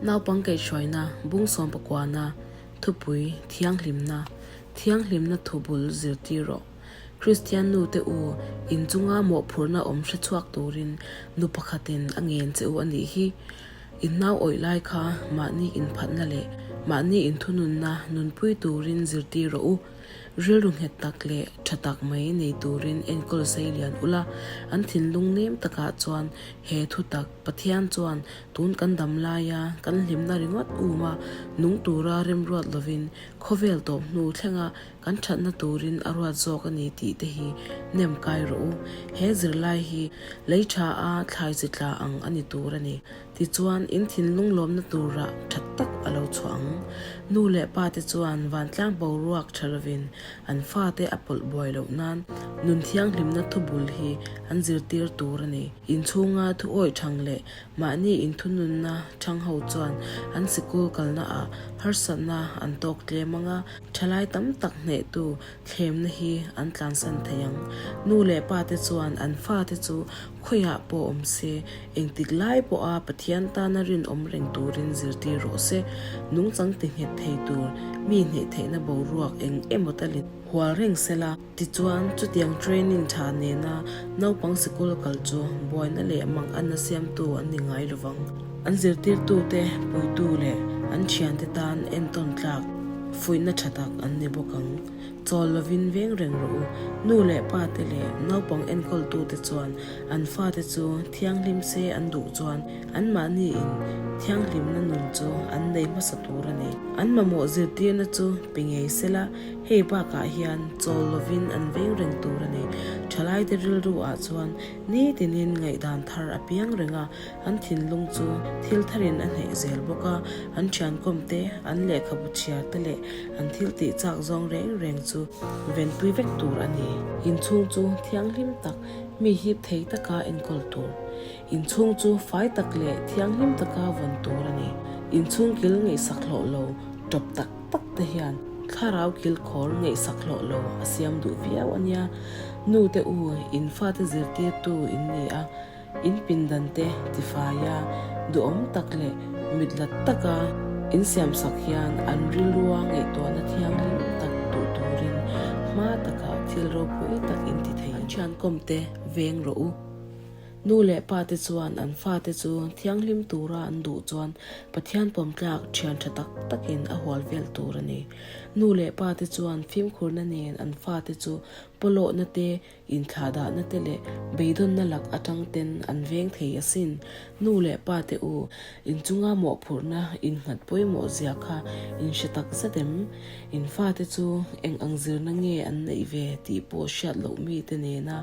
Naupang kaihhruaina bung sawmpakuana thupui thianghlimna, thianghlimna thubul zirtir rawh. Kristian nute u, in chunga mawhphurhna awm hre chhuak turin nu pakhatin a ngen che u a nih hi. In nau awih lai kha mahni inphatna leh mahni inthununna nunpui turin zirtir rawh u. Rilru nghet tak leh tha tak mai nei turin enkawl sei lian ula, an thinlung nem takah chuan he thu tak Pathian chuan tun kan dam laia kan hlimna ringawt uma nung tura remruat lovin khawvel tawp hnu thlenga kan thatna turin a ruat zawk a ni tih te hi nem kai rawh u. He zirlai hi lei tha a thlai chi tla ang a ni tur a ni. Tichuan, in thinlung lawmna turah tha tak a lo chhuah ang. Nu leh pa te chuan vantlang boruak tha lovin an fate a pawlh buai loh nan nun thianghlimna thubul hi an zirtir tur a ni. Inchhunga thu awih thang leh mahni inthununna thang ho chuan an sikul kalna ah harsatna an tawk tlem ang a, thalai tam tak hnehtu thlemna hi an tlansan thei ang. Nu leh pa te chuan an fate chu khawiah pawh awm se, engtik lai pawha Pathian tana rinawm reng turin zirtir rawh se. Nungchang ti nghet thei tur mi hneh theihna boruak eng emaw talin hual reng se la. Tichuan, chutiang training tha nena naupang sikul kal chu buaina leh mang anna siamtu an ni ngai lovang. An zirtirtute, puitu leh an thiante tan entawn tlak fuihna tha tak an ni bawk ang. Chawl lovin veng reng rawh u. Nu leh pa te leh naupang enkawltute chuan an fate chu thianghlim se an duh chuan anmahni in thianghlimna nun chu an nei hmasa tur a ni. An mamawh zirtirna chu pe ngei sela, hei bakah hian chawl lovin an veng reng tur a ni. Thalaite rilru ah chuan nitinin ngaihdan thar a piang reng a, An thinlung chu thil tharin a hneh zel bawk a, an thiankawm te, an lehkhabu chhiar te leh an thil tih chak zawng reng reng chu venpui vek tur a ni. Inchhung chu thianghlim tak, mi hip thei taka enkawl tur. Inchhung chu fai tak leh thianghlim taka vawn tur a ni. Inchhung kil ngaihsak hlawh lo tawp tak tak te hian thlarau kil khawr ngaihsak hlawh lo a siam duh viau a nia. Nu te u, in fate zirtirtu in ni a. In pindan te tifai a, duhawm tak leh mitlat taka insiamsak hian an rilrua ngaihtuahna thianghlim tak duh turin hma taka thil ropui tak in ti thei. An thiankawm te veng rawh u. Nu leh pa te chuan an fate chu thianghlim tura an duh chuan Pathian pawmtlak thian tha tak takin a hual vel tur a ni. Nu leh pa te chuan fimkhurna nen an fate chu pawlawhna te Inthlahdahna te leh beidawnna lak atang ten an veng thei asin. Nu leh pa te u, inchunga mawhphurhna innghat pawimawh zia kha in hre tak zet em? In fate chu eng ang zirna nge an neih ve tih pawh hriat loh mi te nena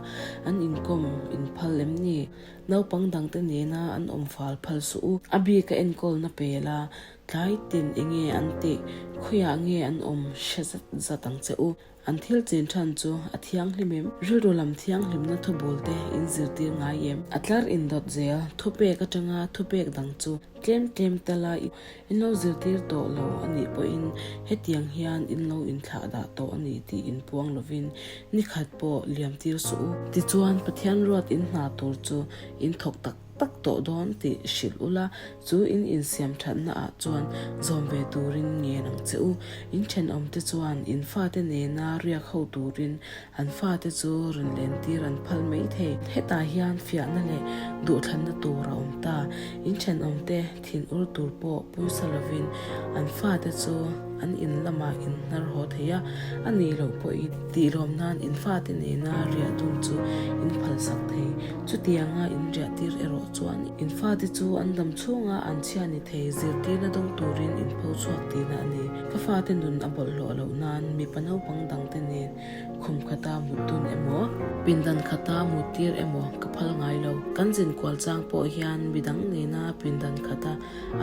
an inkawm inphal em ni? Naupang dangte nena an awm fal phal suh u. A bika enkawlna pel a, tlai tin enge an tih, khawiah nge an awm hre zat zat ang che u. An thil chin than chu a thianghlim em? Rilru lam thianghlimna thubul te in zirtir ngai em? A tlar indawt zel, thupek atanga thupek dang chu tlem tlem tala in lo zirtir tawh lo a nih pawhin hetiang hian in lo inthlah dah tawh a ni tih in puang lovin ni khat pawh liam tir suh u. Tichuan Pathian ruat in hna tur chu in thawk tak tak tawh dawn tih hrilh ula, chu in insiam thatna ah chuan zawm ve turin ngen ang che u. In thenawmte chuan in fate nena riak ho turin an fate chu rawn lentir an phal mai thei. Hetah hian fiahna leh duhthlanna tur a awm ta. In thenawmte thin ur tur pawh pawisa lovin an fate chu an in lamah in hnar haw thei a, a nih loh pawhin tih lawm nan in fate nena riah dun chu in phalsak thei. Chutianga in riah tir erawh chuan in fate chu an dam chhunga an chhia ni thei zirtirna dawng turin in pho chhuak tihna a ni. Ka fate nun a bawlhhlawh loh nan mipa naupang dangte nen khum khata mut dun emaw, pindan khata mut tir emaw ka phal ngai lo. Kan zin kual chang pawh hian midang nena pindan khata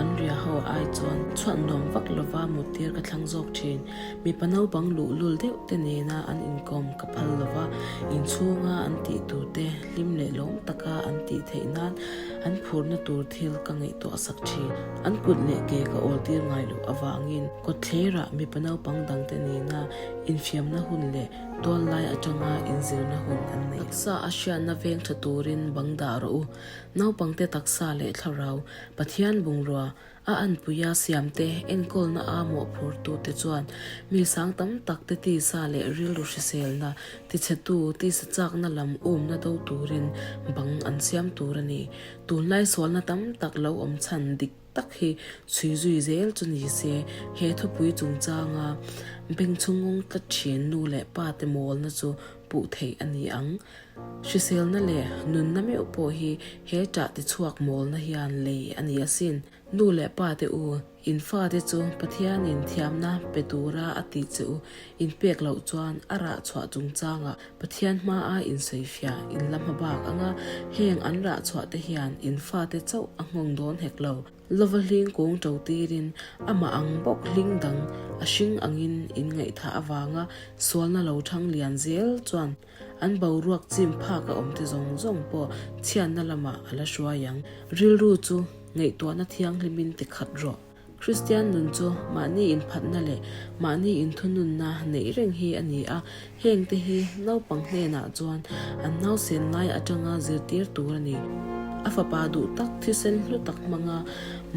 An ria ho ai chuan chhuat nuam vak lova muttir ka thlang zawk thin. Mipa naupang luhlul deuh te nena an inkawm ka phal lova, inchhunga an tih tur te hlim leh lawm taka an tih theih nan an phurna tur thil ka ngaihtuah sak thin. An kut leh ke ka awltir ngai loh avangin kawtthlerah mipa naupang dang te nena infiamna hun leh tual lai atanga inzirna hun an nei. Taksa a hriatna veng tha turin bang dah rawh u. Naupangte taksa leh thlarau Pathian bungrua. A anpuia siamte enkawlna a mawhphurtute chuan mi sang tam takte tisa leh rilru hriselna tichhetu tisa chakna lam umna do turin bang an siam tur a ni. Tunlai sualna tam tak lo awm chhan dik tak hi chhui zui zel chu ni se, he thupui chungchanga beng chhungawng tlat thin nu leh pa te mawlna chu puh theih a ni ang. Hriselna leh nunna meuh pawh hi he ṭah tichhuak mawlna hian lei a ni asin. Nu leh pa te u, in fate chu Pathianin thiamna pe tura a tih che u in pek loh chuan a rah chhuah chungchangah Pathian hmaa insawifiah in la hma bak anga heng an rah chhuah te hian in fate chauh a nghawng dawn hek lo. Lova hling kung to tirin amah ang bawk hling dang a hring angin in ngaihthah avanga sualna lo thang lian zel chuan An boruak chim phak a awm te zawng zawng pawh chhiatna lamah a la hruai ang. Rilru chu ngaihtuahna thianghlimin ti khat rawh. Kristian nun chu mahni inphatna leh mahni inthununna neih reng hi a ni a, heng te hi naupang hnenah chuan an nausen lai atanga zirtir tur a ni. A fapa duh tak thisen hlu tak hmanga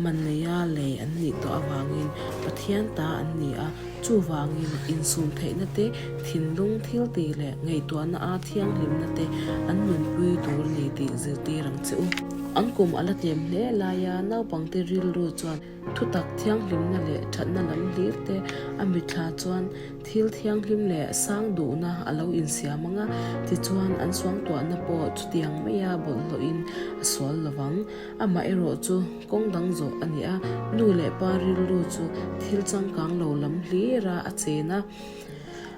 man neia lei an nih tawh avangin Pathian ta an ni a, Chuvangin, insum theihna te, thinlung thiltih leh ngaihtuahna a thianghlimna te an nunpui tur a ni tih zirtir ang che u. An kum a la tlem hle laia naupangte rilru chuan thutak thianghlimna leh thatna lam hlir te a mitthla chuan thil thianghlim leh sang duhna a lo insiam ang a, tichuan an suangtuahna pawh chutiang maia bawlhhlawhin a sual lovang. Amaherawhchu, Kawng dang zawh a ni a, nu leh pa rilru chu thil changkang lo lam hlir a a chen a,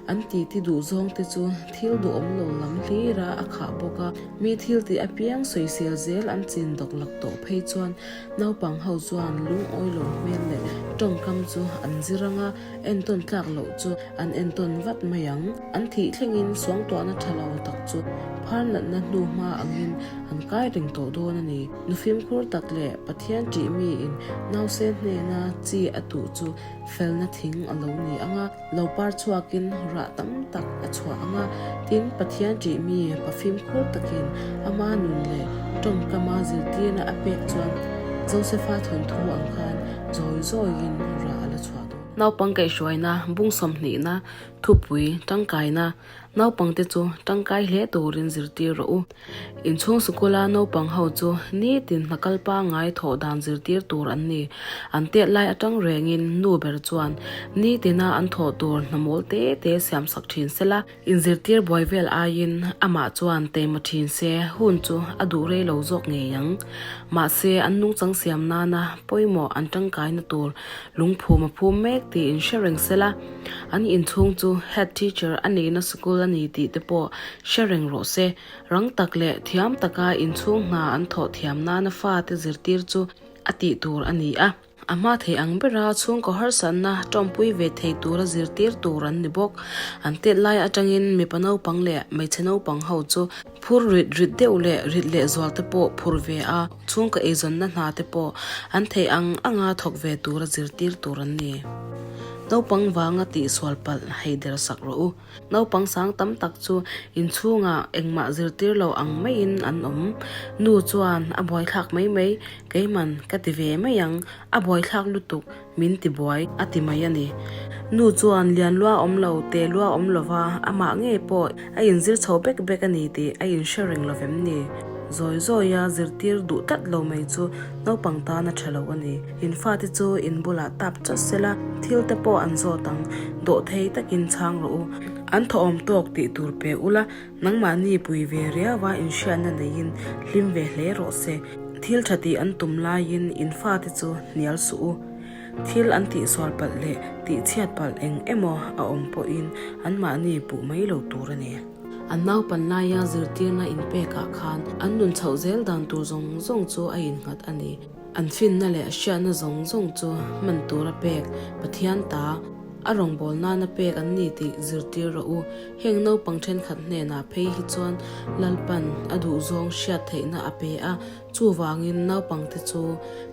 an titi duh zawng te chu thil duhawm lo lam hlir a a khah bawk a. Mi thil tih apiang sawisel zel an chin dawk lak tawh phei chuan naupang ho chuan lungawi lo hmel leh tawngkam chu an zir ang a, entawn tlak loh chu an entawn vat mai ang. An thih thlengin suangtuahna tha lo tak chu phar natna hnu hma angin an kai reng tawh dawn a ni. Nu fimkhur tak leh Pathian ṭih miin nause hnena chi a tuh chu felna thing a lo ni ang a, lo par chhuakin rah tam tak a chhuah ang a. Tin, Pathian ṭih mi pa fimkhur takin ama nun leh tawngkama zirtirna a pek chuan Josefa thawnthu ang khan zawi zawiin rah a la chhuah dawn. Naupang kaihhruaina, bung sawmhnihna, thupui, tangkaina, Naupangte chu tangkai hle turin zirtir rawh u. Inchhung sikula naupang ho chu nitin hna kal pangngai thawh dan zirtir tur an ni. An tet lai atang rengin nu ber chuan nitina an thawh tur hna mawl te te siam sak thin se la, inzirtir buai vel aiin amah chuan teima thin se hun chu a duh rei lo zawk ngei ang. Mahse an nungchang siam nana pawimawh an tangkaina tur lungphum a phum mek tiin hre reng se la. An inchhung chu head teacher a nihna sikul a ni tih te pawh hre reng rawh se. Rang tak leh thiam taka inchhung hna an thawh thiam nana fate zirtir chu a tih tur a ni a. A hma thei ang bera chhungkaw harsatna tawmpui ve thei tura zirtir tur an ni bawk. An tet lai atangin mipa naupang leh hmeichhe naupang ho chu phur rit rit deuh leh rit leh zual te pawh phur ve a, chhungkaw eizawnna hna te pawh an theih ang anga thawk ve tura zirtir tur an ni. Naupang vanga tihsual palh hei der sak rawh u. Naupang sang tam tak chu inchhungah engmah zirtir lo ang maiin an awm. Nu chuan a buaithlak mai mai, keiman ka ti ve mai ang, a buaithlak lutuk min ti buai a ti mai a ni. Nu chuan lian lua awm lo, te lua awm lova amah ngei pawh a inzir chho bek bek a ni tih a inhre reng lo vem ni? Zawi zawia zirtir duh tlat lo mai chu naupang tan a tha lo a ni. In fate chu in bulah tap chawt sela, thil te pawh an zawt ang, dawhthei takin chhang rawh u. An thawhawm tawk tih tur pe ula, nangmahni pui ve riaua inhriatna neiin hlim ve hle rawh se. Thil tha tih an tum laiin in fate chu hnial suh u. Thil an tihsual palh leh tihchhiat palh eng emaw a awm pawhin anmahni puh mai lo tur a ni. An naupan laia zirtirna inpekah khan an nun chhoh zel dan tur zawng zawng chu a innghat a ni. An finna leh hriatna zawng zawng chu hman tura pek Pathian ta a rawngbâwl nana pek an ni tih zirtir rawh u. Heng naupang thenkhat hnenah phei hi chuan Lalpan a duhzawng hriat theihna a pe a, chuvangin naupangte chu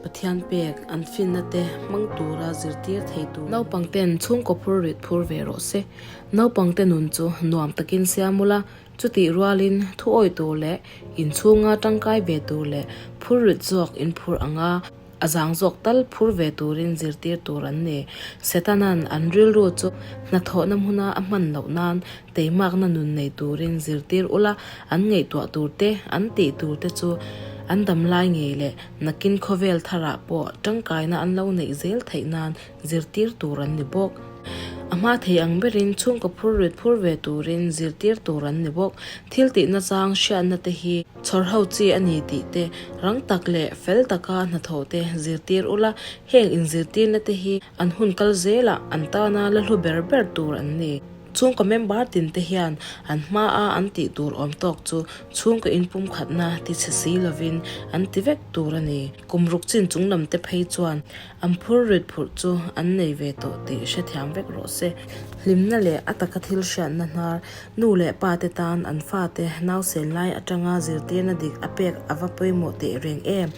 Pathian pek an finna te hmang tura zirtir thei tur. Naupangten chhungkaw phur rit phur ve rawh se. Naupangte nun chu nuam takin siam ula, Chutih rualin thu awih tur leh inchhunga tangkai ve tur leh phur rit zawk in phur ang a. A zang zawk tal phur ve turin zirtir tur an ni. Setanan an rilru chu hnathawhna hmuna a hman loh nan teimakna nun nei turin zirtir ula, an ngaihtuah tur te, an tih tur te chu an damlai ngei leh nakin khawvel tharah pawh tangkaina an lo neih zel theih nan zirtir tur an ni bawk. A hma thei ang berin chhungkaw phur rit phur ve turin zirtir tur an ni bawk. Thil tih nachang hriatna te hi chhawr ho chi a ni tih te, rang tak leh fel taka hnathawh te zirtir ula, heng inzirtirna te hi an hun kal zelah an tana la hlu ber ber tur an ni. Chhungkaw member tin te hian an hmaa an tih tur awm tawk chu chhungkaw inpumkhatna ti chhe si lovin an ti vek tur a ni. Kum ruk chin chung lam te phei chuan an phur rit phurh chu an nei ve tawh tih hrethiam vek rawh se. Hlimna leh a taka thil hriatna hnar nu leh pa te tan an fate nausen lai atanga zirtirna dik a pek a va pawimawh teh reng em?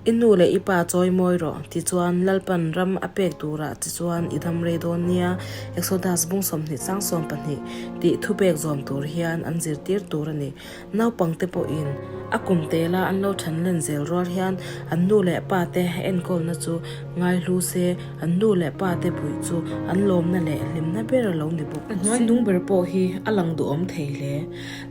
I nu leh i pa chawi mawi rawh, tichuan Lalpan ram a pek turah che chuan i dam rei dawn nia, Exodus bung 20 chang 12 tih thupek zawm tur hian an zirtir tur a ni. Naupangte pawhin a kum tela an lo than len zel rual hian an nu leh pa te enkawlna chu ngaihlu se, an nu leh pa te puih chu an lawmna leh hlimna ber a lo ni bawk. A hnuai hnung ber pawh hi a lang duhawm thei hle.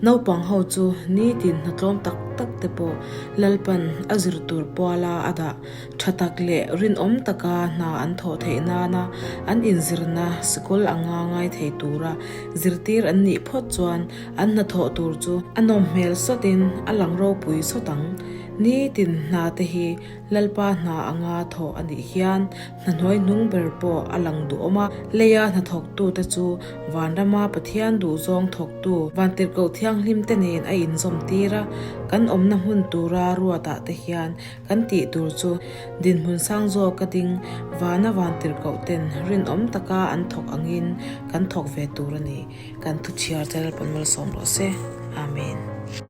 Naupang ho chu nitin hnatlawm tak tak te pawh Lalpan a zir tur puala a dah tha tak leh rinawm taka hna an thawh theih nana an inzirna sikul anga ngai thei tura zirtir an nih phawt chuan an hnathawh tur chu a nawm hmel sawtin a lang ropui sawt ang. Nitin hna te hi Lalpa hna anga thawh a nih hian hna hnuai hnung ber pawh a lang duhawm a, leia hnathawktute chu vanrama Pathian duhzawng thawktu Vantirhkoh Thianghlimte nen a inzawm tir a, kan awmna hmun tura ruatah te hian kan tih tur chu dinhmun sang zawka ding vana Vantirhkoh ten rinawm taka an thawk angin kan thawk ve tur a ni. Kan thuchhiar te Lalpan malsawm rawh se. Amen.